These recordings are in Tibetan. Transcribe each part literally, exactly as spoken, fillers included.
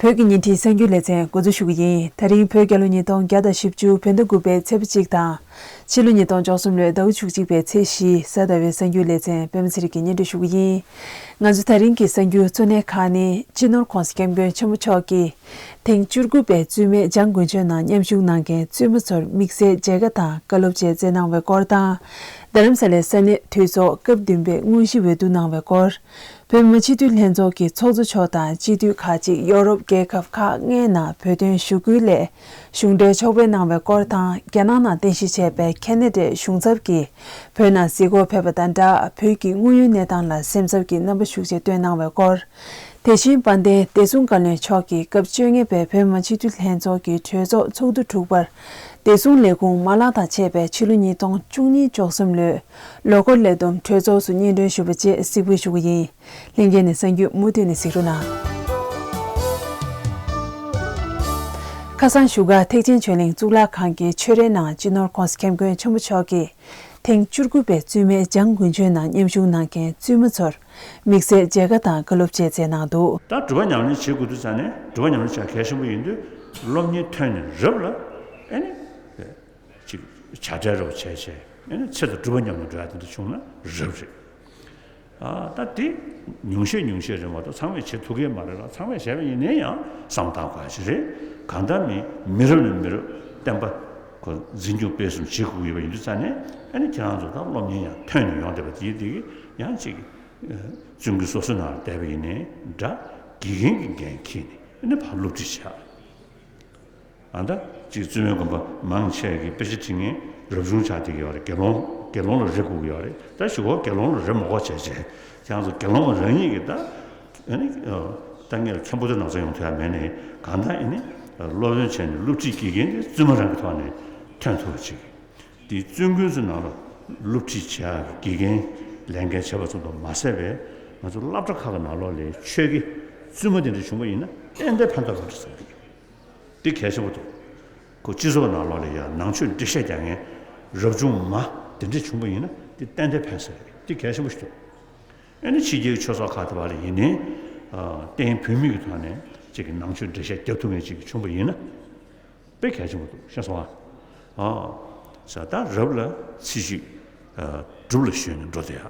བོད་ཀྱི་ཉིན་རེའི་གསར་འགྱུར་ལེ་ཚན་འགོ་འཛུགས་ཞུ་གི་ཡིན། ད་རིང་བོད་རྒྱལ་ལོ་ཉིས་སྟོང་བརྒྱ་དང་བཞི་བཅུ་བོད་ཟླ་དགུ་པའི་ཚེས་པ་གཅིག་དང་། ཕྱི་ལོ་ཉིས་སྟོང་བཅུ་གསུམ་ལོའི་ཟླ་བ་བཅུ་གཅིག་པའི་ཚེས་བཞི། གཟའ་ཟླ་བའི་གསར་འགྱུར་ལེ་ཚན་པད་མ་ཚེ་རིང་གིས་སྙན་སྒྲོན་ཞུ་གི་ཡིན། ང་ཚོ་ད་རིང་གི་གསར་འགྱུར་གཙོ་གནད་ཁག་ནི། སྤྱི་ནོར་༸གོང་ས་༸སྐྱབས་མགོན་ཆེན་པོ་མཆོག་གིས། ཐེངས་བཅུ་དགུ་པའི་བཙུན་མའི་འཇང་དགུན་ཆོས་ནང་མཉམ་ཞུགས་གནང་མཁན་བཙུན་མ་ཚོར་དམིགས་བསལ་མཇལ་ཁ་དང་བཀའ་སློབ་བཅས་སྩལ་གནང་བའི་སྐོར་དང་། རྡ་རམ་ས་ལའི་ས་གནས་འཐུས་ཚོགས་སྐབས་བདུན་པའི་དངོས་གཞི་འོས་བསྡུ་གནང་བའི་སྐོར། བོད་མི་མང་སྤྱི་འཐུས་ལྷན་ཚོགས་ཀྱི་ཚོགས་གཙོ་མཆོག་དང་སྤྱི་འཐུས་ཁག་ཅིག་ཡོ་རོབ་རྒྱལ་ཁབ་ཁག་ལྔའི་ནང་བོད་དོན་ཞུ་སྐུལ་སླད་གཞུང་འབྲེལ་ཕྱོགས་ཕེབས་གནང་བའི་སྐོར་དང་། རྒྱ་ནག་ནང་རྟེན་གཞི་བྱས་པའི་ཁེ་ན་ཌའི་གཞུང་ཚབ་ཀྱིས་བོད་ནང་གཟིགས་སྐོར་ཕེབས་པ་དང་སྦྲགས། བོད་ཀྱི་དངོས་ཡོད་གནས་སྟངས་ལ་སེམས་འཚབ་ཀྱི་རྣམ་པ་ཤུགས་ཆེ་བཏོན་གནང་བའི་སྐོར། དེ་བཞིན་དཔལ་ལྡན་བདེ་སྲུང་བཀའ་བློན་མཆོག་གིས་སྐབས་བཅོ་ལྔ་པའི་བོད་མི་མང་སྤྱི་འཐུས་ལྷན་ཚོགས་ཀྱི་གྲོས་ཚོགས་ཚོགས་དུས་དྲུག་པར། བདེ་སྲུང་ལས་ཁུངས་མ་ལག་དང་བཅས་པའི་ཕྱི་ལོ་ཉིས་སྟོང་བཅུ་གཉིས་བཅུ་གསུམ་ལོའི་ལོ་འཁོར་ལས་བསྡོམས་གྲོས་ཚོགས་སུ་སྙན་སྒྲོན་ཞུ་བ་བཅས་གཟིགས་འབུལ་ཞུ་གི་ཡིན། ལྷན་རྒྱས་ནས་གསར་འགྱུར་མུ་མཐུད་ནས་གཟིགས་རོགས་གནང་། ཁ་སང་བཞུགས་སྒར་ཐེག་ཆེན་ཆོས་གླིང་གཙུག་ལག་ཁང་གི་ཆོས་རའི་ནང་སྤྱི་ནོར་༸གོང་ས་༸སྐྱབས་མགོན་ཆེན་པོ་མཆོག་གིས། ཐེངས་བཅུ་དགུ་པའི་བཙུན་མའི་འཇང་དགུན་ཆོས་ནང་མཉམ་ཞུགས་གནང་མཁན་བཙུན་མ་ཚོར་དམིགས་བསལ་མཇལ་ཁ་དང་བཀའ་སློབ་བཅས་སྩལ་གནང་འདུག། ད་སྒྲུབ་པ་ཉམས་ལེན་བྱེད་དགོས་དུས་ཙང་ནས་སྒྲུབ་པ་ཉམས་ལེན་བྱ་གལ་ཆེན་པོ་ཡིན་དུས། སློབ་གཉེར་ཐོན་ནས་རབ་ལ་ཨེ་ནི་ཅིག་བྱ་བྲལ་རོགས་བྱས་བྱས། ཨེ་ནི་ཚེ་དང་སྒྲུབ་པ་ཉམས་ལེན་འགྲོ་ཡ་དེ་འདྲ་བྱུང་ན་རབ་རེད། ཨ་ད་དེ་ཉུང་ཤས་ཉུང་ཤས་རེད་མ་གཏོགས་ཚང་མས་བྱེད་ཐུབ་ཀྱི་མ་རེད་ལ། ཚང་མས་བྱས་པ་ཡིན་ན་ཡང་བསམ་བཏང་དགོས་ཡ་ཅིག་རེད། གང་ལྟར་མི་མི་རབས་ནས་མི་རབས་བསྟན་པ་ཁོ་འཛིན་སྐྱོང་སྤེལ་གསུམ་བྱེད་དགོས་ཀྱི་ཡོད་པ་ཡིན་དུས་ཙང་ནས། ཨ་ནི་ཁྱེད་རང་ཚོ་ད་སློབ་གཉེར་ཡང་ཐོན་ནས་ཡོང་བསྡད་པ་དེ་དེ་གི་ཡང་ཅིག་བཙུན་དགུན་སོ་སོའི་ནང་ལ་བསྡད་པ་ཡིན་ནའི་འདྲ། དགེ་རྒན་གྱི་འགན་འཁྱེར་ནས་ཨ་ནི་ཕར་སློབ་ཁྲིད་བྱས། ཨ་ད་ཅིག་བཙུན་མའི་དགོན་པ་མང་ཆེ་གིས་དཔེ་ཆ་ཁྲིད་མཁན་རབ་བྱུང་ཆགས་བསྡད་ཀྱི་ཡོད་རེད། དགེ་སློང་དགེ་སློང་ལ་རེ་དགོས་ཀྱི་ཡོད་རེད། ད་གཞུག་གུ་དགེ་སློང་ལ་རེ་མ་དགོས་བྱས་བྱས། ཁྱེད་རང་ཚོ་དགེ་སློང་རང་ཉིད་ཀྱིས་ད་ཨ་ནི་ད་ངེད་ལ་མཁན་པོ་དེ་ནང་ཚོ་ཡོང་ཐུབ་ཡ་མེད་ནའི། གང་ལྟར་ཨ་ནི་སློབ་སྟོན་བྱས་ནས་སློབ་ཁྲིད་དགེ་རྒན་དེ་བཙུན་མ་རང་གི་ཐོག་ནས་ཐོན་ཐུབ་པ་ཅིག། དེ་བཙུན་དགུན་ཚོའི་ནང་ལ་སློབ་ཁྲིད་བྱེད་ཡག་གི་དགེ་རྒན་ལས་འགན་བྱེད་པ་ཙམ་དུ་མ་ཟད་པའི་ང་ཚོ་སློབ་གྲྭ་ཁག་གི་ནང་ལོགས་ལ་ཆོས་དགེ་བཙུན་མ་དེ་འདྲ་བྱུང་བ་ཡིན་ན་ཏན་ཏན་ཕན་ཐོགས་ཡོད་རེད་བསམ་གྱི་ཡོད། དེ་གལ་ཆེན་པོ་འདུག། ཁོ་སྤྱི་ཚོགས་ནང་ལོགས་ལ་ཡང་ནང་ཆོས་འགྲེལ་བཤད་རྒྱག་མཁན་རབ་བྱུང་མ་དེ་འདྲ་བྱུང་བ་ཡིན་ན་དེ་ཏན་ཏན་ཕན་ས་རེད། དེ་གལ་ཆེན་པོ་ཞིག་འདུག། ཨ་ནི་ཕྱི་རྒྱལ་གྱི་ཆོས་ཚོགས་ཁག་དེ་བ་ལ་ཡིན་ནའི་ཨ་བསྟན་བོད་མི་གི་ཐོག་ནས་ཅིག་གི་ནང་ཆོས་འགྲེལ་བཤད་རྒྱབ་ཐུབ་མཁན་ཅིག་བྱུང་བ་ཡིན་ན། དཔེ་གལ་ཆེན་པོ་འདུག། ཤེས་སོང་ཨ། ཨ། ས་ད་རབ་ལ་ཚེ་གཅིག། ཨ། སྒྲུབ་ལ་གཞོལ་ནས་འགྲོ་དེ་ཡ།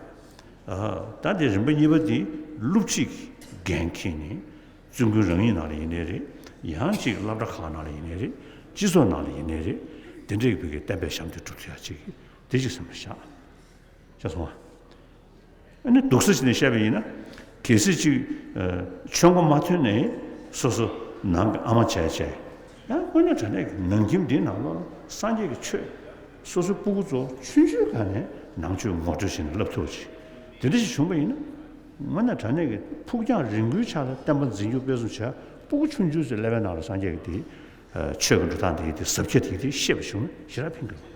ཨ། ད་དེ་རིམ་པ་གཉིས་པ་དེ་སློབ་ཁྲིད་ཀྱི་འགན་འཁྱེར་ནས་བཙུན་དགུན་རང་ཉིད་ནང་ལ་ཡིན་ནའི་རེད། ཡང་ཅིག་སློབ་གྲྭ་ཁག་ནང་ལ་ཡིན་ནའི་རེད། སྤྱི་ཚོགས་ནང་ལ་ཡིན་ནའི་རེད། དེ་འདྲའི་བོད་ཀྱི་བསྟན་པའི་ཞབས་འདེགས་སྒྲུབ་ཐུབ་ཡ་ཅིག་དེ་ཅིག་སེམས་ལ་བཞག། ཤེས་སོང་ཨ། ཨ་ནི་སྡུག་ས་ཅིག་ནས་བཤད་པ་ཡིན་ན། གལ་སྲིད་ཅིག་ཨ་ཆོས་མགོ་མ་ཐོན་ནས་སོ་སོ་ནང་གི་ཨ་མ་བྱས་བྱས། ཡང་དངོས་གནས་དྲང་གནས་ཀྱི་ནང་ཁྱིམ་འདིའི་ནང་ལོགས་ལ་སངས་རྒྱས་ཀྱི་ཆོས་སོ་སོའི་སྤུ་གུ་ཚོ་ཆུང་ཆུང་སྒང་ནས་ནང་ཆོས་ངོ་སྤྲོད་བྱས་ནས་བསླབ་ཐུབ་པ་ཅིག། དེ་འདྲ་ཞིག་བྱུང་བ་ཡིན་ན། དངོས་གནས་དྲང་གནས་ཀྱི་ཕུགས་རྒྱང་རིང་པོའི་ཆ་ལ་བསྟན་པ་འཛིན་སྐྱོང་སྤེལ་གསུམ་བྱས། སྤུ་གུ་ཆུང་ཆུང་ཚོའི་ཀླད་པའི་ནང་ལ་སངས་རྒྱས་ཀྱི་དེ་ཨ་ཆོས་ཀྱི་འགྲོ་སྟངས་དེ་དེ་ཟབ་ཁྱད་དེ་དེ་ཤེས་པ་བྱུང་ན་ཞེ་དྲག་ཕན་གྱི་རེད།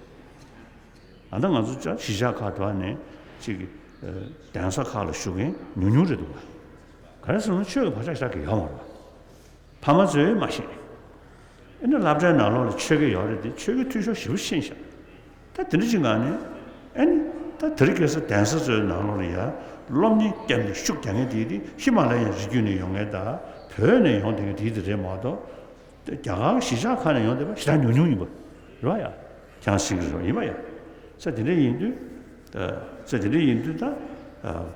ཨ་ད་ང་ཚོ་ཅག་གཞིས་ཆགས་ཁག་དུ་ནས་ཅིག་གི་ཨ་གདན་ས་ཁག་ལ་བཞུགས་མཁན་ཉུང་ཉུང་རེད་འདུག་བ། ག་རེ་ཟེར་ན་ཆོས་ཀྱི་བག་ཆགས་ཞེ་དྲག་གི་ཡོད་མ་རེད་བ། ཕ་མ་ཚོས་མ་ཤེས། ཨ་ནི་སློབ་གྲྭའི་ནང་ལོགས་ལ་ཆོས་དགེ་ཡོད་རེད་དེ། ཆོས་དགེ་འཐུས་ཤོར་ཞེ་པོ་ཕྱིན་ཤག། ད་དེ་འདྲ་ཅིག་ངང་ནས་ཨ་ནི་ད་དེ་རིང་ཁ་སང་གདན་ས་ཚོའི་ནང་ལོགས་ལ་ཡ་སློབ་གཉེར་བརྒྱབ་ནས་ཤུགས་རྒྱག་མཁན་དེ་དེ་ཧི་མ་ལ་ཡའི་རི་རྒྱུད་ནས་ཡོང་མཁན་དང་བོད་ནས་ཡོང་བསྡད་མཁན་དེ་དེ་རེད་མ་གཏོགས། རྒྱ་གར་གཞིས་ཆགས་ཁག་ནས་ཡོང་བསྡད་པ་ཞེ་དྲག་ཉུང་ཉུང་ཡིན་པ་རེད་བ་ཡ། ཁྱེད་རང་ཤེས་ཀྱི་རེད་ཡིན་པ་ཡ། ས་དེ་འདྲ་ཡིན་དུས། ས་དེ་འདྲ་ཡིན་དུས་ད།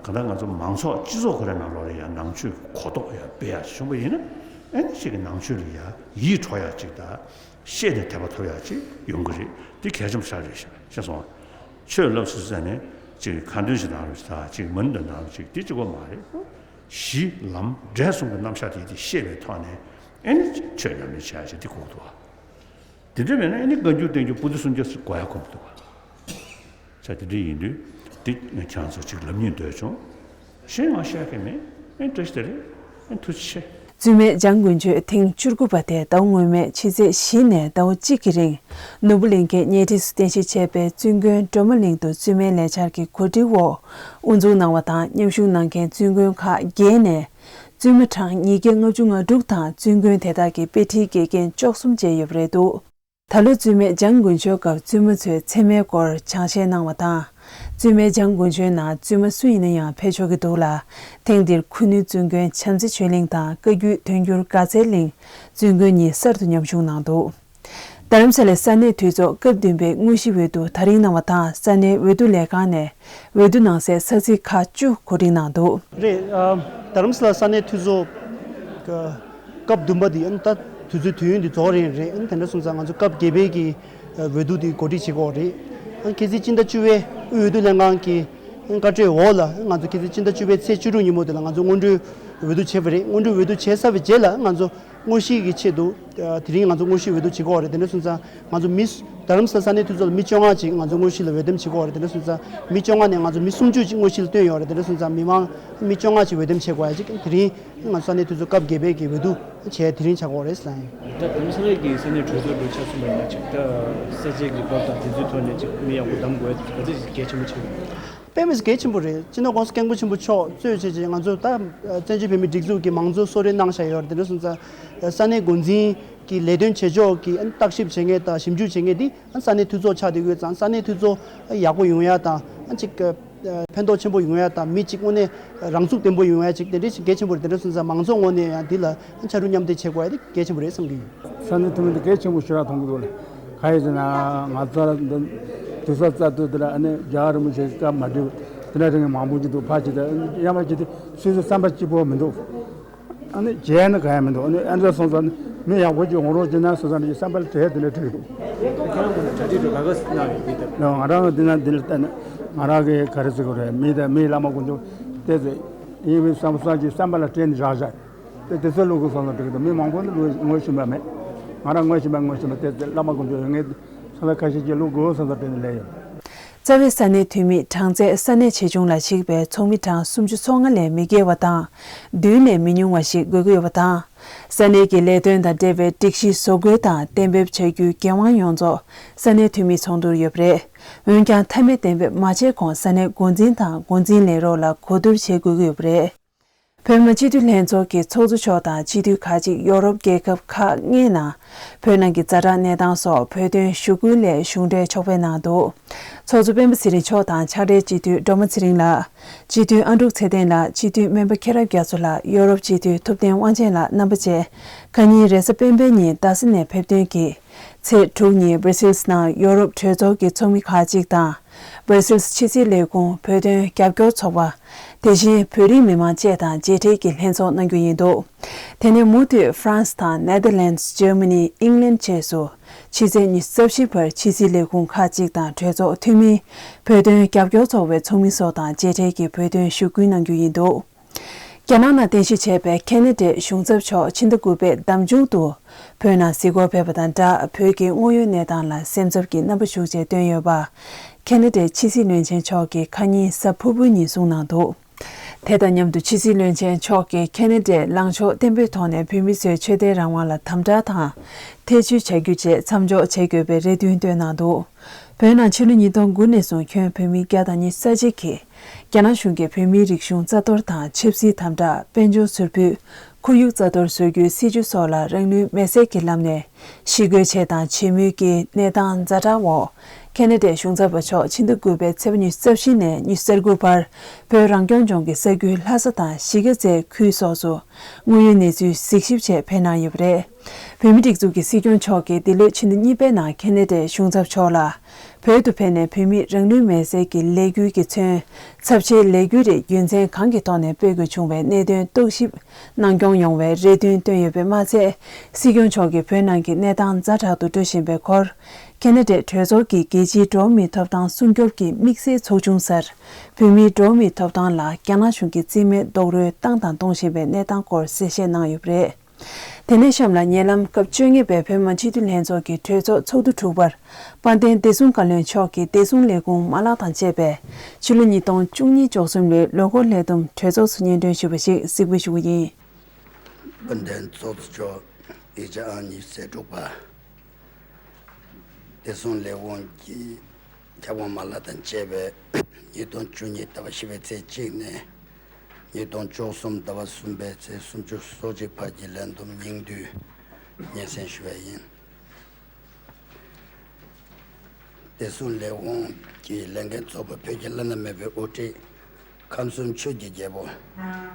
གང་ལྟར་ང་ཚོ་མང་ཚོགས་སྤྱི་ཚོགས་ཁོ་རའི་ནང་ལོགས་ལ་ཡང་ནང་ཆོས་ཀྱི་གོ་རྟོགས་ཡང་སྤེལ་ཡག་བྱུང་བ་ཡིན་ན། ཨ་ནི་ཅིག་གི་ནང་ཆོས་ལ་ཡང་ཡིད་འཕྲོག་ཡག་ཅིག་དང་། ཤེས་ནས་དད་པ་ཐོབ་ཡག་ཅིག་ཡོང་གི་རེད། དེ་གལ་ཆེན་པོ་ཞིག་རེད་ཤག། ཤེས་སོང་ཨ། ཆོས་བསླབ་ཟེར་ཙང་ནས་ཅིག་ཁ་འདོན་ཞིག་གནང་རོགས་ཞེས་དང་། ཅིག་མ་ཎི་འདོན་གནང་རོགས་ཅིག་དེ་གཅིག་པོ་མ་རེད། གཞི་ལམ་འབྲས་གསུམ་གྱི་རྣམ་གཞག་དེ་དེ་ཤེས་པའི་ཐོག་ནས་ཨ་ནི་ཆོས་ཉམས་ལེན་བྱེད་ཡག་ཅིག་དེ་དགོས་འདུག་ཨ། དེ་འདྲ་མེད་ན་ཨ་ནི་བཀའ་འགྱུར་བསྟན་འགྱུར་པོ་ཏི་སུམ་བརྒྱ་ཟེར་དགོས་ཡག་དགོས་མི་འདུག་བ། ས་དེ་འདྲ་ཡིན་དུས་དེ་ང་ཁྱེད་ཚོ་ཅིག་ལབ་སྙིང་འདོད་བྱུང་། གཞན་ང་བཤད་མཁན་མེད། ཨེ་བཀྲ་ཤིས་བདེ་ལེགས། ཨེ་ཐུགས་རྗེ་ཆེ། བཙུན་མའི་འཇང་དགུན་ཆོས་ཐེངས་བཅུ་དགུ་པ་དེ་ཟླ་བ་སྔོན་མའི་ཕྱི་ཚེས་བཞི་ནས་ཟླ་བ་གཅིག་གི་རིང་ནོར་བུ་གླིང་གའི་ཉེ་འཁྲིས་སུ་རྟེན་གཞི་བྱས་པའི་བཙུན་དགོན་སྒྲོལ་མ་གླིང་དུ་བཙུན་མའི་ལས་འཆར་གྱི་གོ་སྒྲིག་འོག་དབུ་འཛུགས་གནང་བ་དང་། མཉམ་ཞུགས་གནང་མཁན་བཙུན་དགོན་ཁག་བརྒྱད་ནས་བཙུན་མ་གྲངས་ཉིས་བརྒྱ་ལྔ་བཅུ་ང་དྲུག་དང་། བཙུན་དགོན་དེ་དག་གི་དཔེ་ཁྲིད་དགེ་རྒན་བཅུ་གསུམ་བཅས་ཡོད་པ་རེད་འདུག། ད་ལོ་བཙུན་མའི་འཇང་དགུན་ཆོས་སྐབས་བཙུན་མ་ཚོའི་མཚན་སྨད་སྐོར་སྦྱང་བཤད་གནང་བ་དང་། བཙུན་མའི་འཇང་དགུན་ཆོས་ནང་བཙུན་མ་སུ་ཡིན་ན་ཡང་ཕེབས་ཆོག་གི་འདུག་ལ། ཐེངས་འདིར་ཁུ་ནུའི་བཙུན་དགོན་བྱམས་བརྩེ་ཆོས་གླིང་དང་བཀའ་བརྒྱུད་དོན་གྱུར་དགའ་ཚལ་གླིང་བཙུན་དགོན་གཉིས་གསར་དུ་མཉམ་ཞུགས་གནང་འདུག་རྡ་རམ་ས་ལའི་ས་གནས་འཐུས་ཚོགས་སྐབས་བདུན་པའི་དངོས་གཞི་འོས་བསྡུ་ད་རིང་གནང་བ་དང་། ས་གནས་འོས་བསྡུ་ལས་ཁང་ནས་འོས་བསྡུ་གནང་སའི་ས་ཚིགས་ཁག་བཅུ་གོ་སྒྲིག་གནང་འདུག་རེད། ཨ། རྡ་རམ་ས་ལ་ས་གནས་འཐུས་ཚོགས་ཀ་སྐབས་བདུན་པ་འདི་ཨ་ནི་ད་དུས་ཚོད་དུས་ཡུན་འདི་རྫོགས་རན་རེད། ཨ་ནི་དེ་འདྲ་སོང་ཙང་ང་ཚོ་སྐབས་བརྒྱད་པའི་གི་འོས་བསྡུ་འདི་གོ་སྒྲིག་བྱེད་དགོས་རེད། ཨ་ནི་གལ་སྲིད་སྤྱི་ཟླ་བཅུ་པའི་དབུས་འོས་བསྡུ་ལྷན་ཁང་གི་བཀའ་འཁྲོལ་འོག་ལ་ང་ཚོ་གལ་སྲིད་སྤྱི་ཟླ་བཅུ་པའི་ཚེས་བཅུ་དྲུག་ཉིན་མོ་དེ་ལ་ང་ཚོ་སྔོན་འགྲོའི་འོས་བསྡུ་བྱས་པ་རེད། སྔོན་འགྲོའི་འོས་བསྡུ་བྱས་ཚར་བའི་རྗེས་ལ་ང་ཚོ་དངོས་གཞི་གི་ཆེད་དུ་ཨ་དེ་རིང་ང་ཚོ་དངོས་གཞིའི་འོས་བསྡུ་བྱེད་དགོས་རེད། དེ་འདྲ་སོང་ཙང་ང་ཚོ་མི་རྡ་རམ་ས་ལ་ས་གནས་འཐུས་ཚོགས་ལ་མི་བཅོ་ལྔ་ཅིག་ང་ཚོ་དངོས་གཞི་ལ་འོས་འདེམས་བྱེད་དགོས་རེད། དེ་འདྲ་སོང་ཙང་མི་བཅོ་ལྔ་ནས་ང་ཚོ་མི་སུམ་ཅུ་ཅིག་དངོས་གཞི་ལ་བཏོན་ཡོད་རེད། དེ་འདྲ་སོང་ཙང་མི་མང་མི་བཅོ་ལྔ་ཅིག་འོས་འདེམས་བྱེད་དགོས་ཡ་ཅིག་དེ་རིང་ང་ཚོ་ས་གནས་འཐུས་ཚོགས་སྐབས་བརྒྱད་པའི་གི་འོས་བསྡུ་བྱས་དེ་རིང་ཆགས་ཀྱི་ཡོད་རེད་ཟེར་ལབ་ཡིན། ད་དེང་སང་གི་ས་གནས་གྲོས་ཚོགས་འདྲ་ཆགས་སོང་བ་ཡིན་ན་ཅིག་ད་ས་ཆའི་གི་བབ་དང་དེ་ཚོའི་ཐོག་ནས་ཅིག་མི་ཡག་པོ་གདམ་དགོས་ཡ་ག་ཚོད་ཅིག་གལ་ཆེན་པོ་ཆགས་ཡོད། དཔེ་མི་སྲིད་གལ་ཆེན་པོ་རེད། སྤྱི་ནོར་༸གོང་ས་༸སྐྱབས་མགོན་ཆེན་པོ་མཆོག་གཙོས་བྱས་བྱས་ང་ཚོ་ད་བཙན་བྱོལ་བོད་མིའི་སྒྲིག་འཛུགས་ཀྱི་མང་གཙོ་གསོལ་རས་གནང་བཞག་ཡོད་རེད། དེ་འདྲ་སོང་ཙང་ས་གནས་འགོ་འཛིན་གྱི་ལས་དོན་བྱེད་ཕྱོགས་ཀྱི་བརྟག་ཞིབ་བྱེད་མཁན་དང་ཞིབ་འཇུག་བྱེད་མཁན་འདི་ས་གནས་འཐུས་ཚོགས་ཆགས་བསྡད་ཡོད་ཙང་ས་གནས་འཐུས་ཚོགས་ཡག་པོ་ཡོང་ཡ་དང་ཅིག་ཕན་ཐོགས་ཆེན་པོ་ཡོང་ཡ་དང་མི་གཅིག་དངོས་གནས་རང་ཚུགས་ལྡན་པོ་ཡོང་ཡ་ཅིག་དེ་འདྲ་ཞིག་གལ་ཆེན་པོ་རེད། དེ་འདྲ་སོང་ཙང་མང་གཙོ་ངོས་ནས་ཡང་འདི་ལ་ཕྱར་གྲུ་མཉམ་འདེགས་བྱེད་དགོས་ཡ་དེ་གལ་ཆེན་པོ་རེད་བསམ་གྱི་ཡོད། ས་གནས་འཐུས་མི་འདི་གལ་ཆེན་པོ་ཞེ་དྲག་མཐོང་གི་འདུག་ལ། གང་ཡིན་ཟེར་ན་ང་ཚོ་འདི་དུས་ཚོད་རྩ་དུས་འདི་ལ་ཨ་ནི་རྒྱལ་བ་རིན་པོ་ཆེ་སྐབས་མ་འགྲིག་དེ་འདྲ་རིང་མང་པོ་ཅིག་འདུག་ཕར་ཅིག་དང་ཡང་མ་ཅིག་དེ་སོ་སོའི་བསམ་པ་གཅིག་པོ་མི་འདུག་ཨ་ནི་བྱས་ན་གང་ཡང་མི་འདུག་ཨ་ནི་ཨ་འདྲ་སོང་ཙང་མི་ཡག་པོ་ཅིག་འོང་རོགས་བྱས་ན་སོང་ཙང་ནི་བསམ་པ་ལ་དྲན་དེ་འདྲ་དྲན་འདུག་ཁྱེད་རང་ཚོ་གྲ་སྒྲིག་འགྲོ་ག་ག་གནང་ཡོད་འདི་ལྟར། ང་རང་ལ་འདི་ན་འདི་ལ་བལྟས་ན་ང་རང་གི་ག་རེ་ཟེར་དགོས་རེད། མི་དང་མིའི་བླ་མ་དཀོན་མཆོག་བལྟས་ཚེ་ཡིན་པའི་བསམ་བསམ་གྱི་བསམ་པ་ལ་དྲན་ནས་བཞག་བཞག་དེ་དེ་ཚོ་བླུག་དགོས་བསམ་བསམ་འགྲིག་གི་འདུག་མི་མང་པོ་ནི་བླུག་ངོ་ཤེས་པ་མེད། ང་རང་ངོ་ཤེས་པ་ངོ་ཤེས་པ་དེ་ཚོ་བླ་མ་དཀོན་མཆོག་ཡོད་ངེས་ཚོ་ལ་ཁ་ཤས་ཀྱིས་བླུག་དགོས་བསམ་བསམ་དྲན་ནས་ལས་ཡོད། རྩ་བའི་ས་གནས་འཐུས་མི་གྲངས་ཚད་ས་གནས་ཆེ་ཆུང་ལ་གཞིགས་པའི་ཚོགས་མི་གྲངས་སུམ་ཅུ་སོ་ལྔ་ལས་མི་བརྒལ་བ་དང་། བདུན་ལས་མི་ཉུང་བ་ཞིག་དགོས་ཀྱི་ཡོད་པ་དང་། ས་གནས་ཀྱི་ལས་དོན་དང་འབྲེལ་བའི་སྒྲིག་གཞི་བཟོ་འགོད་དང་གཏན་འབེབས་བྱ་རྒྱུའི་འགན་དབང་ཡོངས་རྫོགས་ས་གནས་འཐུས་མིའི་ཚོགས་འདུར་ཡོད་པ་རེད། འོན་ཀྱང་མཐའ་མའི་གཏན་འབེབས་མ་བྱས་གོང་ས་གནས་འགོ་འཛིན་དང་འགོ་འཛིན་ལས་རོགས་ལ་གོ་བསྡུར་བྱེད་དགོས་ཀྱི་ཡོད་པ་རེད། བོད་མི་སྤྱི་འཐུས་ལྷན་ཚོགས་ཀྱི་ཚོགས་གཙོ་མཆོག་དང་སྤྱི་འཐུས་ཁག་ཅིག་ཡོ་རོབ་རྒྱལ་ཁབ་ཁག་ལྔའི་ནང་བོད་ནང་གི་ཛ་དྲག་གནས་སྟངས་སོགས་བོད་དོན་ཞུ་སྐུལ་སླད་གཞུང་འབྲེལ་ཕྱོགས་ཕེབས་གནང་འདུག་ཚོགས་གཙོ་སྤེན་པ་ཚེ་རིང་མཆོག་དང་ཕྱག་སྦྲེལ་སྤྱི་འཐུས་སྒྲོལ་མ་ཚེ་རིང་ལགས། སྤྱི་འཐུས་ཨ་འབྲུག་ཚེ་བརྟན་ལགས། སྤྱི་འཐུས་སྨན་པ་མཁྱེན་རབ་རྒྱ་མཚོ་ལགས། ཡོ་རོབ་སྤྱི་འཐུས་ཐུབ་བསྟན་དབང་ཆེན་ལགས་རྣམ་པ་བཅས་ཁ་ཉིན་རེས་གཟའ་སྤེན་པའི་ཉིན་རྡ་ས་ནས་ཕེབས་ཐོན་གྱིས་ཚེས་དྲུག་ཉིན་སྦར་སིལ་ནང་ཡོ་རོབ་གྲོས་ཚོགས་ཀྱི་ཚོགས་མི་ཁག་ཅིག་དང་། སྦར་སིལ་ཕྱི་སྲིད་ལས་ཁུངས་བོད་དོན་རྒྱབ་སྐྱོར་ཚོགས་པ། དེ་བཞིན་བོད་རིགས་མི་མང་བཅས་དང་མཇལ་འཕྲད་ཀྱིས་ལྷན་ཚོགས་གནང་རྒྱུ་ཡིན་འདུག་དེ་ནས་མུ་མཐུད་ཧྥ་རན་སི་དང་ནེ་དར་ལེན་སི། ཇར་མ་ནི། ཨིང་ལན་བཅས་སུ་ཕྱི་ཚེས་ཉི་ཤུ་རྩ་བཞི་བར་ཕྱི་སྲིད་ལས་ཁུངས་ཁག་ཅིག་དང་གྲོས་ཚོགས་འཐུས་མི། བོད་དོན་རྒྱབ་སྐྱོར་ཚོགས་པའི་ཚོགས་མི་སོགས་དང་མཇལ་འཕྲད་ཀྱིས་བོད་དོན་ཞུ་སྐུལ་གནང་རྒྱུ་ཡིན་འདུག་རྒྱ་ནག་ནང་རྟེན་གཞི་བྱས་པའི་ཁེ་ན་ཌའི་གཞུང་ཚབ་མཆོག་ཕྱི་ཟླ་དགུ་པའི་ཟླ་མཇུག་ཏུ་བོད་ནང་གཟིགས་སྐོར་ཕེབས་པ་དང་སྦྲགས། བོད་ཀྱི་དངོས་ཡོད་གནས་སྟངས་ལ་སེམས་འཚབ་ཀྱི་རྣམ་པ་ཤུགས་ཆེ་བཏོན་ཡོད་པ། ཁེ་ན་ཌའི་ཕྱི་སྲིད་བློན་ཆེན་མཆོག་གིས་ཁ་ཉིན་གཟའ་ཕུར་བུའི་ཉིན་གསུངས་གནང་འདུག་དེ་དང་མཉམ་དུ་ཕྱི་སྲིད་བློན་ཆེན་མཆོག་གིས་ཁེ་ན་ཌའི་ལངས་ཕྱོགས་བརྟན་པོའི་ཐོག་ནས་བོད་མི་ཚོའི་ཆོས་དད་རང་དབང་ལ་དམ་དྲག་དང་ཐེ་བྱུས་བྱ་རྒྱུ་བཅས་མཚམས་འཇོག་བྱེད་དགོས་པའི་རེ་འདུན་བཏོན་གནང་འདུག་བོད་ནང་ཕྱི་ལོ་ཉིས་སྟོང་དགུ་ནས་བཟུང་ཁྱོན་བོད་མི་བརྒྱ་དང་ཉི་ཤུ་རྩ་གཅིག་གིས་རྒྱ་ནག་གཞུང་གིས་བོད་མིའི་རིག་གཞུང་རྩ་གཏོར་དང་ཆབ་སྲིད་དམ་དྲག་དཔལ་འབྱོར་ཟུར་ཕུད། ཁོར་ཡུག་རྩ་གཏོར་བཟོ་རྒྱུའི་སྲིད་བྱུས་སོགས་ལ་རང་ལུས་མེར་སྲེག་གི་ལམ་ནས་ཞི་རྒོལ་བྱས་དང་བྱེད་མུས་ཀྱི་གནས་སྟངས་ཛ་དྲག་འོག་ཁེ་ན་ཌའི་གཞུང་ཚབ་པ་མཆོག་ཕྱི་ཟླ་དགུ་པའི་ཚེས་པ་ཉི་ཤུ་རྩ་བཞི་ནས་ཉི་ཤུ་རྩ་དགུ་བར་བོད་རང་སྐྱོང་ལྗོངས་ཀྱི་ས་ཁུལ་ལྷ་ས་དང་གཞིས་ཀ་རྩེའི་ཁུལ་སོགས་སུ་དངོས་ཡོད་གནས་ཚུལ་གཟིགས་ཞིབ་ཆེད་ཕེབས་གནང་ཡོད་པ་རེད། བོད་མིའི་སྒྲིག་འཛུགས་ཀྱི་སྲིད་སྐྱོང་མཆོག་གིས་འདི་ལོའི་ཕྱི་ཟླ་གཉིས་པའི་ནང་ཁེ་ན་ཌའི་གཞུང་ཚབ་མཆོག་ལ། བོད་དུ་ཕེབས་ནས་བོད་མིས་རང་ལུས་མེར་སྲེག་གི་ལས་འགུལ་གྱིས་མཚོན། ཚབས་ཆེའི་ལས་འགུལ་རེ་རྒྱུ་མཚན་གང་གི་ཐོག་ནས་སྤེལ་དགོས་བྱུང་བའི་གནད་དོན་རྟོག་ཞིབ་གནང་སྐྱོང་ཡོང་བའི་རེ་འདུན་བཏོན་ཡོད་པས་མ་ཚད། སྲིད་སྐྱོང་མཆོག་གིས་བོད་ནང་གི་གནས་སྟངས་ཛ་དྲག་ཏུ་འགྲོ་བཞིན་པའི་སྐོར། ཁེ་ན་ཌའི་གྲོས་ཚོགས་ཀྱི་རྒྱལ་སྤྱིའི་འགྲོ་བ་མིའི་ཐོབ་ཐང་སྲུང་སྐྱོབ་ཀྱི་དམིགས་བསལ་ཚོགས་ཆུང་སར། བོད་མིའི་འགྲོ་བ་མིའི་ཐོབ་ཐང་ལ་རྒྱ་ནག་གཞུང་གིས་རྩིས་མེད་རྡོག་རོལ་བཏང་དང་གཏོང་བཞིན་པའི་གནས་སྟངས་སྐོར་གསལ་བཤད་གནང་ཡོད་པ་རེད། དེ་ནས་གཤམ་ལ་ཉེ་ལམ་སྐབས་བཅོ་ལྔ་པའི་བོད་མི་མང་སྤྱི་འཐུས་ལྷན་ཚོགས་ཀྱི་གྲོས་ཚོགས་ཚོགས་དུས་དྲུག་པར་དཔལ་ལྡན་བདེ་སྲུང་བཀའ་བློན་མཆོག་གིས་བདེ་སྲུང་ལས་ཁུངས་མ་ལག་དང་བཅས་པའི་ཕྱི་ལོ་ཉིས་སྟོང་བཅུ་གཉིས་བཅུ་གསུམ་ལོའི་ལོ་འཁོར་ལས་བསྡོམས་གྲོས་ཚོགས་སུ་སྙན་སྒྲོན་ཞུས་པ་ཞིག་གཟིགས་འབུལ་ཞུ་གི་ཡིན། དཔལ་ལྡན་ཚོགས་གཙོ་མཆོག་ཡིག་ཆ་ཨང་ཉི་ཤུ་རྩ་དྲུག་པ། བདེ་སྲུང་ལས་ཁུངས་ཀྱི་ཁྱབ་ཁོངས་མ་ལག་དང་བཅས་པའི་ཉིས་སྟོང་བཅུ་གཉིས་ཟླ་བ་བཞི་པའི་ཚེས་གཅིག་ནས་ཉིས་སྟོང་བཅུ་གསུམ་ཟླ་བ་གསུམ་པའི་ཚེས་སུམ་ཅུ་སོ་གཅིག་བར་གྱི་ལས་བསྡོམས་སྙིང་བསྡུས་སྙན་སེང་ཞུ་བ་ཡིན། བདེ་སྲུང་ལས་ཁུངས་ཀྱི་ལས་འགན་གཙོ་བོ་བོད་ཀྱི་བླ་ན་མེད་པའི་དབུ་ཁྲིད། ཁམས་གསུམ་ཆོས་ཀྱི་རྒྱལ་པོ།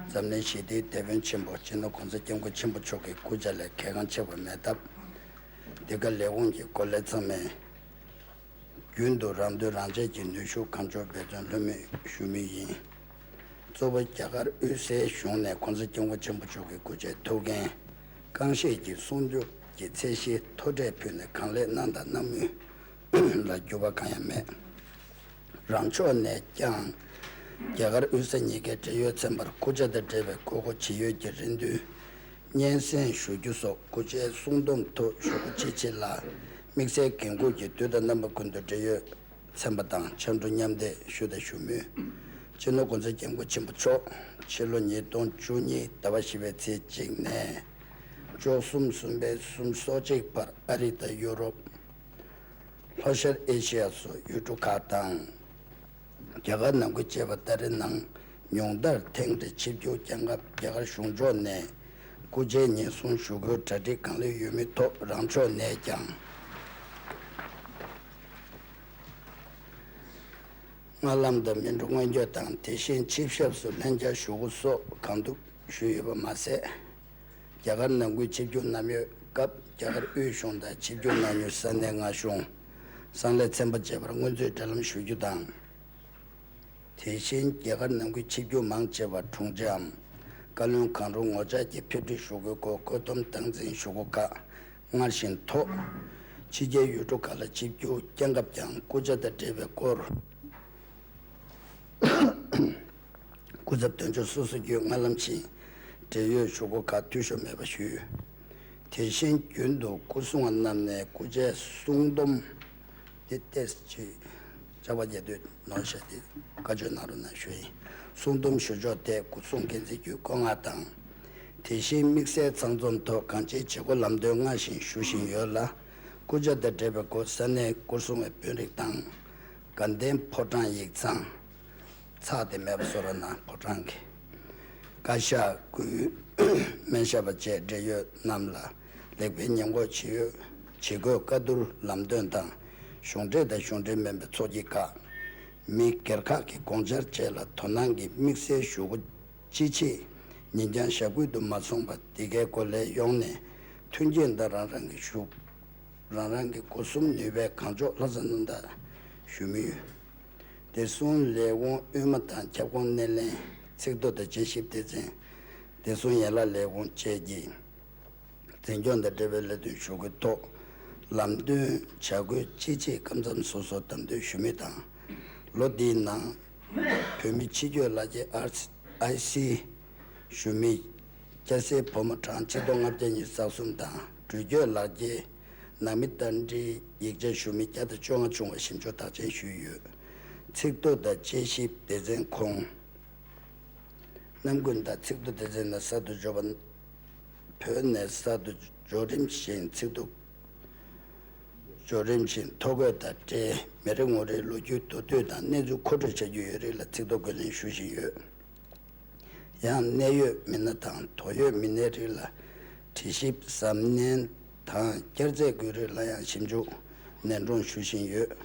འཛམ་གླིང་ཞི་བདེའི་དེད་དཔོན་ཆེན་པོ་སྤྱི་ནོར་༸གོང་ས་༸སྐྱབས་མགོན་ཆེན་པོ་མཆོག་གི་སྐུ་ཕྱྭ་ལས་གལ་འགངས་ཆེ་བ་མེད་སྟབས། འདི་ག་ལས་ཁུངས་ཀྱི་སྐོར་ལས་ཚང་མས་རྒྱུན་དུ་རང་དོན་རང་གཅེས་ཀྱི་ནུས་ཤུགས་གང་ལྕོགས་འབད་བརྩོན་ལྷོད་མེད་ཞུ་མུས་ཡིན། གཙོ་བོ་རྒྱ་གར་དབུས་སའི་གཞུང་ནས་༸གོང་ས་༸སྐྱབས་མགོན་ཆེན་པོ་མཆོག་གི་སྐུ་ཕྱྭའི་ཐུགས་འགན་རྐང་བཞེས་ཀྱི་སྲུང་སྐྱོབ་ཀྱི་ཚད་གཞི་མཐོ་གྲས་ཕུལ་ནས་གང་ལེགས་གནང་དང་གནང་མུས་ལ་འགྱུར་བ་གང་ཡང་མེད། རང་ཕྱོགས་ནས་ཀྱང་རྒྱ་གར་དབུས་ས་གཉིས་ཀའི་འབྲེལ་ཡོད་ཚན་པར་སྐུ་ཕྱྭ་དང་འབྲེལ་བའི་དགོས་མཁོ་ཇི་ཡོད་ཀྱི་རེ་འདུན་སྙན་སེང་ཞུ་རྒྱུ་སོགས་སྐུ་ཕྱྭའི་གསུང་འདོམས་ཐོག་ཞུ་སྒོ་ཆེ་ཆེ་ལ་དམིགས་བསལ་འགན་འཁུར་གྱིས་དུས་དང་རྣམ་པ་ཀུན་ཏུ་འབྲེལ་ཡོད་ཚན་པ་དང་ཕྱར་གྲུ་མཉམ་འདེགས་ཞུ་དང་ཞུ་མུས། སྤྱི་ནོར་༸གོང་ས་༸སྐྱབས་མགོན་ཆེན་པོ་མཆོག་ཕྱི་ལོ་ཉིས་སྟོང་བཅུ་གཉིས་ཟླ་བ་བཞི་པའི་ཚེས་གཅིག་ནས་བཅུ་གསུམ་གསུམ་པའི་གསུམ་སོ་གཅིག་བར་ཨ་རི་དང་ཡུ་རོབ། ལྷོ་ཤར་ཨེ་ཤི་ཡ་སོགས་ཡུལ་གྲུ་ཁག་དང་། རྒྱ་གར་ནང་ཁུལ་བཅས་པ་ད་རེས་ནང་ཉུང་མཐར་ཐེངས་རེ་ཆིབས་བསྒྱུར་བསྐྱངས་སྐབས་རྒྱ་གར་གཞུང་ཕྱོགས་ནས་སྐུ་ཕྱྭའི་ཉེན་སྲུང་ཞུ་སྒོའི་གྲ་སྒྲིག་གང་ལེགས་ཡོད་མུས་ཐོག་རང་ཕྱོགས་ནས་ཀྱང་སྔ་ལམ་དུ་མི་འགྲོ་སྔོན་སྐྱོད་དང་དེ་བཞིན་ཆིབས་ཞབས་སུ་ལྷན་བཅར་ཞུ་སྒོ་སོགས་གང་ཐུབ་ཞུས་ཡོད་པ་མ་ཟད། རྒྱ་གར་ནང་ཁུལ་ཆིབས་བསྒྱུར་གནང་ཡོད་སྐབས་རྒྱ་གར་དབུས་གཞུང་དང་ཆིབས་བསྒྱུར་གནང་མྱོང་ས་གནས་མངའ་གཞུང་། གསང་ལས་ཚན་པ་བཅས་པར་སྔོན་ཚུད་འབྲེལ་ལམ་ཞུ་རྒྱུ་དང་། དེ་བཞིན་རྒྱ་གར་ནང་ཁུལ་ཆིབས་བསྒྱུར་མང་ཆེ་བར་དྲུང་ཆེའམ་བཀའ་བློན་གང་རུང་ངོ་བཅར་གྱིས་ཕེབས་འབྲེལ་ཞུ་དགོས་སྐོར་བཀོད་འདོམས་སྟངས་འཛིན་ཞུ་སྒོ་ཁག་སྔར་བཞིན་ཐོག་ཕྱི་རྒྱལ་ཡུལ་གྲུ་ཁག་ལ་ཆིབས་བསྒྱུར་བསྐྱངས་སྐབས་ཀྱང་སྐུ་ཕྱྭ་དང་འབྲེལ་བའི་སྐོར། སྐུ་ཚབ་དོན་གཅོད་སོ་སོ་བརྒྱུད་སྔ་ལམ་བཞིན་འབྲེལ་ཡོད་ཞུ་སྒོ་ཁག་འཐུས་ཤོར་མེད་པ་ཞུས། དེ་བཞིན་རྒྱུན་དུ་སྐུ་སྲུང་བ་རྣམས་ནས་སྐུ་ཕྱྭའི་གསུང་འདོམས་འདི་ཏོག་ཙམ་ཅིག་ལྕགས་པ་རྒྱག་དུས་ནོར་ཤག་སྟེ་བཀའ་འགྱུར་གནང་རོགས་གནང་ཞུ་ཡིན། གསུང་འདོམས་ཞུ་ཕྱོགས་ཐད་སྐུ་སྲུང་འགན་འཛིན་བརྒྱུད་བཀོད་མངགས་དང་། དེ་བཞིན་དམིགས་བསལ་ཚང་འཛོམས་ཐོག་གང་ཅིའི་བྱེད་སྒོ་ལམ་སྟོན་སྔར་བཞིན་ཞུ་བཞིན་ཡོད་ལ། སྐུ་ཕྱྭ་དང་འབྲེལ་བའི་སྐོར་ས་གནས་སྐོར་སྲུང་བའི་དཔོན་རིགས་དང་། དགའ་ལྡན་ཕོ་བྲང་ཡིག་ཚང་། ཚགས་དེ་མེད་པ་བཟོ་རོགས་གནང་། ཕོ་བྲང་གི་བཀའ་ཤག་དགོས་སྨན་ཞབས་པ་བཅས་འབྲེལ་ཡོད་རྣམས་ལ་ལེགས་སྤེལ་ཉེས་འགོག་ཇི་ཡོད་ཇི་དགོས་བཀའ་བསྡུར་ལམ་སྟོན་དང་གཞུང་འབྲེལ་དང་གཞུང་འབྲེལ་མིན་པའི་ཚོགས་སྐྱིད་ཁག་མི་སྒེར་ཁག་གི་དགོངས་འཆར་བཅས་ལ་དོ་སྣང་གིས་དམིགས་བསལ་ཞུ་སྒོ་ཅི་ཆེ་ཉིན་འགྱངས་ཞབས་སྐུལ་དུ་མ་སོང་བར་འདི་གའི་སྐོར་ལས་ཡོངས་ནས་མཐུན་རྐྱེན་དང་རང་རང་གི་ཞུ་རང་རང་གི་སྒོ་གསུམ་ནུས་པའི་གང་ལྕོགས་ལྷག་བསམ་རྣམ་དག་ཞུ་མུས། བདེ་སྲུང་ལས་ཁུངས་དབུས་མ་དང་ཁྱབ་ཁོངས་སྣེ་ལེན་ཚིག་ཐོ་དང་དཔྱད་ཞིབ་སྡེ་ཚན། བདེ་སྲུང་ཡན་ལག་ལས་ཁུངས་བཅས་ཀྱི་འཛིན་སྐྱོང་དང་འབྲེལ་བའི་ལས་དོན་ཞུ་སྒོའི་ཐོག་ལམ་སྟོན་བྱ་དགོས་ཅི་ཆེ་སྐབས་མཚམས་སོ་སོར་བདམས་ཐོན་ཞུ་མུས་དང་། ལོ་འདིའི་ནང་བོད་མི་ཕྱི་སྐྱོད་ལག་འཁྱེར་ཨར་ཨའི་སི་ཞུ་མི་སྐྱ་སེར་ཕོ་མོ་གྲངས་ཆིག་སྟོང་ལྔ་བརྒྱ་ཉི་ཤུ་རྩ་གསུམ་དང་འགྲུལ་སྐྱོད་ལག་འཁྱེར་ནང་མི་རྟེན་འབྲེལ་ཡིག་ཆ་ཞུ་མི་བརྒྱ་དང་བཅོ་ལྔ་བྱུང་བ་ཞིབ་འཇུག་བརྟག་དཔྱད་ཞུས་ཡོད། ཚིག་ཐོ་དང་དཔྱད་ཞིབ་སྡེ་ཚན་ཁོངས། རྣམ་ཀུན་དང་ཚིག་ཐོ་སྡེ་ཚན་ནས་གསར་དུ་འབྱོར་བ། བོད་ནས་གསར་དུ་འབྱོར་རིམ་བཞིན་ཚིག་ཐོ། འབྱོར་རིམ་བཞིན་ཐོ་འགོད་དང་འབྲེལ་མི་རེ་ངོ་རེའི་ལོ་རྒྱུས་མདོར་བསྡུས་དང་གནས་ཚུལ་མཁོ་སྤྲོད་བྱ་རྒྱུ་ཡོད་རིགས་ལ་ཚིག་ཐོ་བཀོད་ལེན་ཞུ་བཞིན་ཡོད། ཡང་གནད་ཡོད་མི་སྣ་དང་དོ་ཡོད་མི་སྣའི་རིགས་ལ་དྲི་ཞིབ་གཟབ་ནན་དང་བསྐྱར་བཅོས་དགོས་རིགས་ལ་ཡང་ཞིབ་འཇུག་ནན་སྲུང་ཞུ་བཞིན་ཡོད།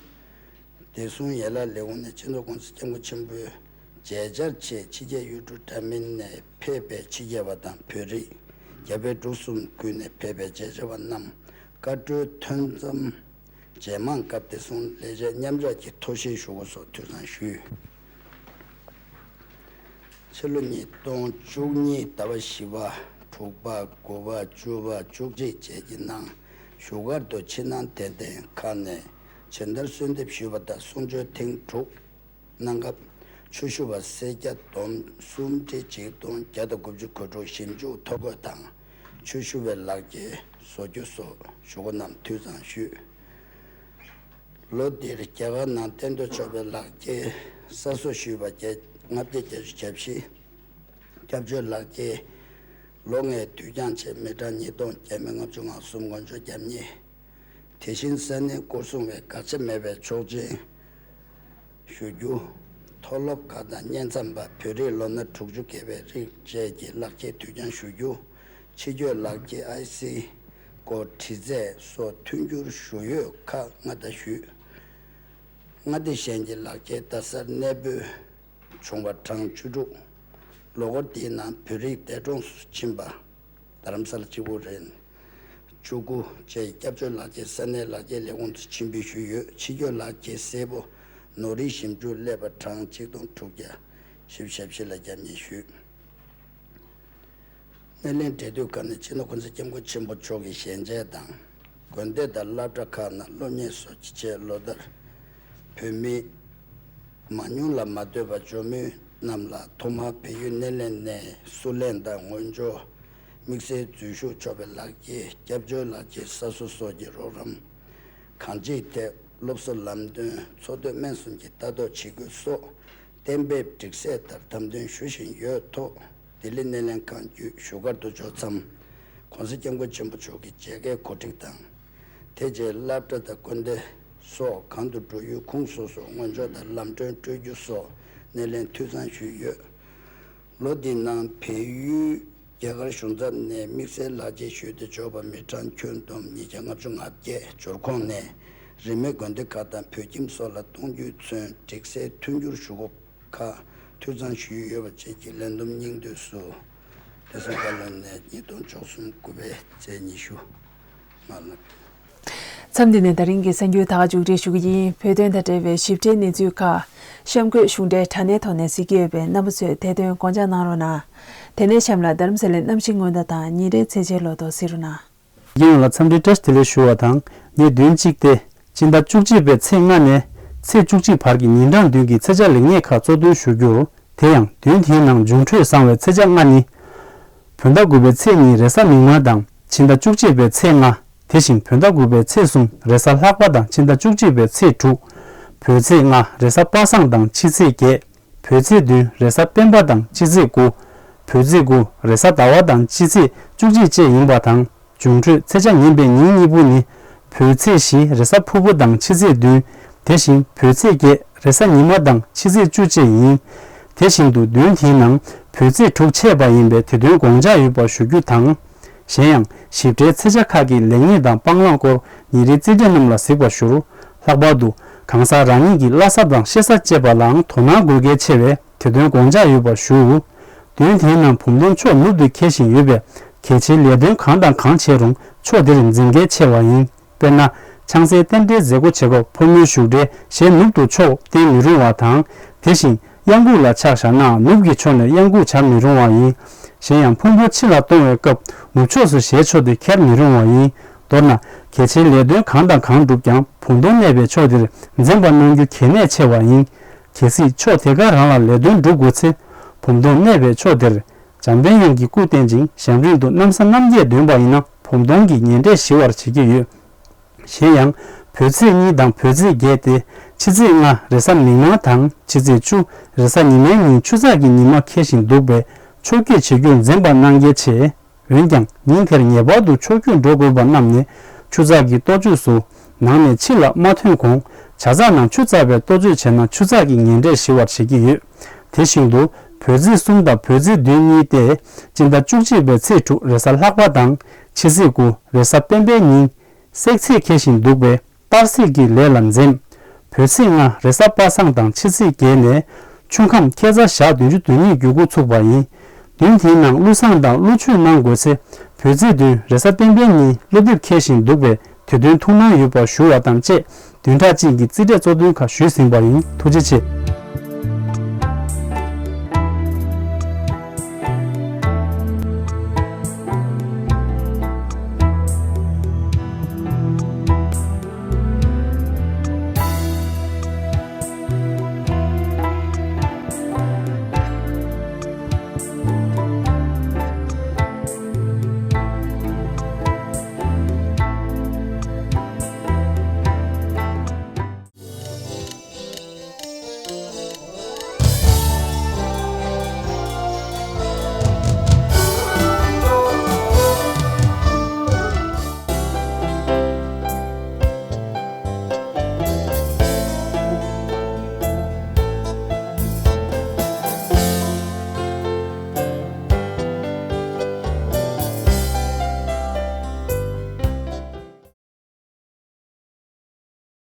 བདེ་སྲུང་ཡན་ལག་ལས་ཁུངས་ནས་སྤྱི་ནོར་༸གོང་ས་༸སྐྱབས་མགོན་ཆེན་པོའི་མཇལ་བཅར་ཆེད་ཕྱི་རྒྱལ་ཡུལ་གྲུ་འདྲ་མིན་ནས་ཕེབས་པའི་ཕྱི་རྒྱལ་བ་དང་བོད་རིགས་རྒྱ་བལ་འབྲུག་གསུམ་ཁུལ་ནས་ཕེབས་པའི་མཇལ་བཅར་བ་རྣམས་བཀའ་འཁྲོལ་ཐོན་མཚམས་རྗེས་མང་སྐབས་བདེ་སྲུང་ལས་བྱེད་མཉམ་འཇོག་གི་ཐོ་བཤད་ཞུ་སྒོ་སོགས་འཐུས་ཚང་ཞུས། ཕྱི་ལོ་ཉིས་སྟོང་བཅུ་གཉིས་ཟླ་བ་བཞི་པ། དྲུག་པ། དགུ་པ། བཅུ་པ། བཅུ་གཅིག་བཅས་ཀྱི་ནང་བཞུགས་སྒར་དུ་ཕྱི་ནང་དད་ལྡན་ཁག་ནས་ཇི་ལྟར་གསོལ་འདེབས་ཞུས་པ་ལྟར་གསུང་ཆོས་ཐེངས་དྲུག་གནང་སྐབས། ཆོས་ཞུ་བ་སེར་སྐྱ་བསྡོམས་སུམ་ཁྲི་གཅིག་སྟོང་བརྒྱ་དང་དགུ་བཅུ་གོ་དྲུག་ཞིབ་འཇུག་ཐོ་འགོད་དང་ཆོས་ཞུ་བའི་ལག་འཁྱེར་བཟོ་རྒྱུ་སོགས་ཞུ་སྒོ་རྣམས་འཐུས་ཚང་ཞུས། ལོ་འདིར་རྒྱ་གར་ནང་གཏན་དུ་ཆོག་པའི་ལག་འཁྱེར་གསར་བཟོ་ཞུས་པ་བརྒྱད་ལྔ་བརྒྱ་བརྒྱད་ཅུ་གྱ་བཞི། སྐྱབས་བཅོལ་ལག་འཁྱེར་ལོ་ལྔའི་དུས་འགྱངས་ཆེད་མི་གྲངས་ཉིས་སྟོང་བརྒྱ་མེད་ལྔ་བཅུ་ང་གསུམ་མགོན་སྐྱབས་ཉེར་གཉིས། དེ་བཞིན་ས་གནས་སྐོར་སྲུང་བའི་དགག་བྱ་མེད་པའི་ཆོག་མཆན་ཞུ་རྒྱུ། མཐོ་སློབ་ཁག་དང་བསྙེན་མཚམས་པ། བོད་རིགས་ལོ་ན་དྲུག་ཅུ་བརྒལ་བའི་རིགས་བཅས་ཀྱི་ལག་འཁྱེར་དུས་འགྱངས་ཞུ་རྒྱུ། ཕྱི་སྐྱོད་ལག་འཁྱེར་ཨའི་སི་སྐོར་དྲི་རྩད་སོགས་མཐུན་འགྱུར་ཞུ་འོས་ཁག་མངའ་བདག་ཞུས། མངའ་སྡེ་གཞན་གྱི་ལག་ཁྱེར་བརྡ་གསར་གནས་སྤོས་བྱུང་བ་གྲངས་བཅུ་དྲུག་ལོ་འཁོར་འདིའི་ནང་བོད་རིགས་འདས་གྲོངས་སུ་ཕྱིན་པ། རྡ་རམ་ས་ལ་གཅིག་པུ་རེད། བཅུ་དགུ་བཅས་སྐྱབས་བཅོལ་ལག་ཁྱེར་ས་གནས་ལག་ཁྱེར་ལས་ཁུངས་སུ་ཕྱིར་འབུལ་ཞུས་ཡོད། ཕྱི་སྐྱོད་ལག་ཁྱེར་གསལ་པོ་ནོར་རིགས་ཞིབ་འཇུག་སླེབས་པ་གྲངས་གཅིག་སྟོང་དྲུག་བརྒྱ་བཞི་བཅུ་ཞེ་བཞི་ལ་བརྒྱ་ཉེར་ཞུས། སྣེ་ལེན་འབྲེལ་མཐུད་ཁག་ནས་སྤྱི་ནོར་༸གོང་ས་༸སྐྱབས་མགོན་ཆེན་པོ་མཆོག་གི་ཞལ་མཇལ་དང་། དགོན་སྡེ་དང་སློབ་གྲྭ་ཁག་ནང་སློབ་གཉེར་སོགས་ཀྱི་ཆེད་ལོ་ལྟར་བོད་མི་མང་ཉུང་ལ་མ་ལྟོས་པར་འབྱོར་མུས་རྣམས་ལ་ཐོག་མར་བལ་ཡུལ་སྣེ་ལེན་ནས་བསུ་ལེན་དང་ངོས་སྦྱོར། དམིགས་བསལ་འཛུལ་ཞུགས་ཆོག་པའི་ལག་ཁྱེར། སྐྱབས་བཅོལ་ལག་ཁྱེར་གསར་བཟོ་སོགས་ཀྱི་རོགས་རམ། གང་ཅིའི་ཐད་སློབ་གསོ་ལམ་སྟོན། འཚོ་སྡོད་སྨན་གསུམ་གྱི་ལྟ་རྟོག་བྱེད་དགོས་སོགས་གཏན་འབེབས་སྒྲིག་གསལ་ལྟར་དམ་དོན་ཞུ་བཞིན་ཡོད་ཐོག་ལྡི་ལི་སྣེ་ལེན་ཁང་བརྒྱུད་བཞུགས་སྒར་དུ་འབྱོར་མཚམས། ༸གོང་ས་༸སྐྱབས་མགོན་ཆེན་པོ་མཆོག་གི་མཇལ་ཁའི་གོ་སྒྲིག་དང་། དེ་རྗེས་སློབ་གྲྭ་དང་དགོན་སྡེ་སོགས་གང་དུ་འགྲོ་ཡུལ་ཁུངས་སོ་སོར་སྔོན་འཇོག་དང་ལམ་གྲོན་སྤྲོད་རྒྱུ་སོགས་སྣེ་ལེན་འཐུས་ཚང་ཞུས་ཡོད། ལོ་འདིའི་ནང་བལ་ཡུལ་རྒྱ་གར་གཞུང་ཚབ་ནས་དམིགས་བསལ་ལག་འཁྱེར་ཞུས་ཏེ་འབྱོར་པ་མི་གྲངས་ཁྱོན་བསྡོམས་ཉིས་བརྒྱ་ལྔ་བཅུ་ང་བརྒྱད། འབྱོར་ཁོངས་ནས་རིས་མེད་དགོན་སྡེ་ཁག་དང་བོད་ཁྱིམ་སོགས་ལ་གཏོང་རྒྱུས་མཚོན་སྒྲིག་གསལ་མཐུན་འགྱུར་ཞུ་སྒོ་ཁག་འཐུས་ཚང་ཞུས་ཡོད་པ་བཅས་ཀྱི་ལས་བསྡོམས་སྙིང་བསྡུས་སུ། བདེ་སྲུང་བཀའ་བློན་ནས་ཉིས་སྟོང་བཅུ་གསུམ་དགུ་པའི་ཚེས་ཉི་ཤུ། མ་ལགས། མཚམས་འདི་ནས་ད་རིང་གི་གསར་འགྱུར་ད་ག་མཇུག་སྒྲིལ་ཞུ་གི་ཡིན། བོད་དོན་དང་འབྲེལ་བའི་ཞིབ་ཕྲའི་གནས་ཚུལ་ཁག་གཤམ་འཁོད་གཞུང་འབྲེལ་དྲ་གནས་ཐོག་ནས་གཟིགས་ཀྱི་ཡོད་པས་རྣམ་པ་ཚོས་དེ་དོན་དགོངས་འཇགས་གནང་རོགས་གནང་། དེ་ནས་གཤམ་ལ་རྡ་རམ་ས་ལའི་གནམ་གཤིས་སྔོན་བརྡ་དང་ཉིན་རེའི་ཚེས་ཆའི་ལོ་ཐོ་གཟིགས་རོགས་གནང་། རྒན་ཡོངས་ལ་འཚམས་འདྲི་བཀྲ་ཤིས་བདེ་ལེགས་ཞུ་བ་དང་། ངས་བདུན་གཅིག་སྟེ། སྤྱི་ཟླ་བཅུ་གཅིག་པའི་ཚེས་ལྔ་ནས་ཚེས་བཅུ་གཅིག་བར་གྱི་ཉིན་གྲངས་བདུན་གྱི་ཚེས་ཆ་ལེགས་ཉེས་ཁག་གཙོ་འདོན་ཞུ་རྒྱུར། དེ་ཡང་བདུན་དེའི་ནང་འབྱུང་འཕྲོད་བཟང་བའི་ཚེས་ཆ་ལྔ་ནི། བོད་ཟླ་དགུ་པའི་ཚེས་གཉིས་རེས་གཟའ་མིག་དམར་དང་ཕྱི་ཟླ་བཅུ་གཅིག་པའི་ཚེས་ལྔ། དེ་བཞིན་བོད་ཟླ་དགུ་པའི་ཚེས་གསུམ་རེས་གཟའ་ལྷག་པ་དང་ཕྱི་ཟླ་བཅུ་གཅིག་པའི་ཚེས་དྲུག་བོད་ཚེས་ལྔ་རེས་གཟའ་པ་སངས་དང་ཕྱི་ཚེས་བརྒྱད། བོད་ཚེས་བདུན་རེས་གཟའ་སྤེན་པ་དང་ཕྱི་ཚེས་དགུ། བོད་ཚེས་དགུ་རེས་གཟའ་ཟླ་བ་དང་ཕྱི་ཚེས་བཅུ་གཅིག་བཅས་ཡིན་པ་དང་། འབྱུང་འཕྲོད་ཚེས་ཆ་ངན་པའི་ཉིན་གཉིས་པོ་ནི། བོད་ཚེས་བཞི་རེས་གཟའ་ཕུར་བུ་དང་ཕྱི་ཚེས་བདུན། དེ་བཞིན་བོད་ཚེས་བརྒྱད་རེས་གཟའ་ཉི་མ་དང་ཕྱི་ཚེས་བཅུ་བཅས་ཡིན། དེ་བཞིན་དུ་བདུན་དེའི་ནང་བོད་ཚེས་དྲུག་ཆད་པ་ཡིན་པས་དེ་དོན་དགོངས་འཇགས་ཡོད་པ་ཞུ་རྒྱུ་དང་། གཞན་ཡང་ཞིབ་ཕྲའི་ཚེས་ཆ་ཁག་གི་ལེགས་ཉེས་དང་སྤང་བླང་སྐོར་ཉིན་རེའི་རྩིས་འབྲས་རྣམས་ལ་གཟིགས་པར་ཞུ། ལྷག་པར་དུ་གང་ཟག་རང་ཉིད་ཀྱི་བླ་གཟའ་དང་གཤེད་གཟའ་བཅས་པ་ལའང་དོ་སྣང་དགོས་གལ་ཆེ་བས་དེ་དོན་དགོངས་འཇགས་ཡོད་པར་ཞུ། བདུན་དེའི་ནང་བུམ་སྟོང་ཕྱོགས་ནུབ་ཏུ་འཁེལ་བཞིན་ཡོད་པས་གལ་ཆེའི་ལས་དོན་གང་དང་གང་བྱས་རུང་ཕྱོགས་འདིར་འཛེམ་གལ་ཆེ་བ་ཡིན། དཔེར་ན། ཆང་སའི་རྟེན་འབྲེལ་མཛད་སྒོ་བྱེད་སྐབས་ཕོ་མོའི་བཞུགས་གྲལ་གཞན་ནུབ་ཏུ་ཕྱོགས་བསྟན་མི་རུང་བ་དང་། དེ་བཞིན་གཡང་འགུགས་ལ་ཕྱག་བཞག་ན་ནུབ་ཀྱི་ཕྱོགས་ནས་གཡང་འགུགས་བྱ་མི་རུང་བ་ཡིན། གཞན་ཡང་ཕུང་པོ་ཕྱི་ལ་གཏོང་བའི་སྐབས་ནུབ་ཕྱོགས་སུ་ཞལ་ཕྱོགས་ཏེ་འཁྱེར་མི་རུང་བ་ཡིན། མདོར་ན། གལ་ཆེའི་ལས་དོན་གང་དང་གང་བསྒྲུབ་ཀྱང་བུམ་སྟོང་གནས་པའི་ཕྱོགས་དེར་འཛེམ་པ་གནང་རྒྱུ་གལ་གནད་ཆེ་བ་ཡིན། གལ་སྲིད་ཕྱོགས་དེ་ག་རང་ལ་ལས་དོན་སྒྲུབ་དགོས་ཚེ། བུམ་སྟོང་གནས་པའི་ཕྱོགས་དེར། འཇམ་དཔལ་དབྱངས་ཀྱི་སྐུ་བསྟན་ཅིང་ཞབས་འབྲིང་དུ་གནམ་ས་གནམ་བརྒྱད་འདོན་པ་ཡིན་ན་བུམ་སྟོང་གི་ཉེ་འབྲས་ཞི་བར་བྱེད་ཀྱི་ཡོད། གཞན་ཡང་། བོད་ཚེས་གཉིས་དང་བོད་ཚེས་བརྒྱད་དེ་ཕྱི་ཚེས་ལྔ་རེས་གཟའ་མིག་དམར་དང་ཕྱི་ཚེས་བཅུ་རེས་གཟའ་ཉི་མའི་ཉིན་ཆུ་ཚགས་ཀྱི་ཉི་མ་འཁེལ་བཞིན་འདུག་པས་ཕྱོགས་སྐྱོད་བྱེད་རྒྱུར་འཛེམ་པ་གནང་གལ་ཆེ། འོན་ཀྱང་ཉིན་དེར་ངེས་པར་དུ་ཕྱོགས་སྐྱོད་འགྲོ་དགོས་པ་རྣམས་ནི་ཆུ་ཚགས་ཀྱི་ལྟོ་ཆས་སུ་ནང་ནས་ཕྱི་ལ་མ་ཐོན་གོང་ཇ་ཚགས་ནང་ཆུ་བཙགས་པའི་ལྟོ་ཆས་བྱས་ན་ཆུ་ཚགས་ཀྱི་ཉེ་འབྲས་ཞི་བར་བྱེད་ཀྱི་ཡོད། དེ་བཞིན་དུ་བོད་ཚེས་གསུམ་དང་བོད་ཚེས་བདུན་གཉིས་ཏེ་སྤྱི་ཟླ་བཅུ་གཅིག་པའི་ཚེས་དྲུག་རེས་གཟའ་ལྷག་པ་དང་ཕྱི་ཚེས་དགུ་རེས་གཟའ་སྤེན་པའི་ཉིན་སྲེག་ཚེས་འཁེལ་བཞིན་འདུག་པས། སྟག་གཟིག་གི་ལས་ལ་འཛེམ། བོད་ཚེས་ལྔ་རེས་གཟའ་པ་སངས་དང་ཕྱི་ཚེས་བརྒྱད་ནས་ཆུ་ཁམས་ཁྱེད་ཟླ་ཞག་བདུན་ཅུ་དོན་གཉིས་བརྒྱུད་འགོ་ཚུགས་པ་ཡིན། བདུན་དེའི་ནང་ཀླུ་བཟང་དང་ཀླུ་མཆོད་གནང་དགོས་ཚེ་བོད་ཚེས་བདུན་རེས་གཟའ་སྤེན་པའི་ཉིན་ཀླུ་འདེབས་འཁེལ་བཞིན་འདུག་པས་དེ་དོན་ཐུགས་སྣང་ཡོད་པ་ཞུ་བ་དང་བཅས་བདུན་ཕྲག་གཅིག་གི་རྩིས་འབྲས་གཙོ་དོན་ཁག་ཞུས་ཟིན་པ་ཡིན། ཐུགས་རྗེ་ཆེ།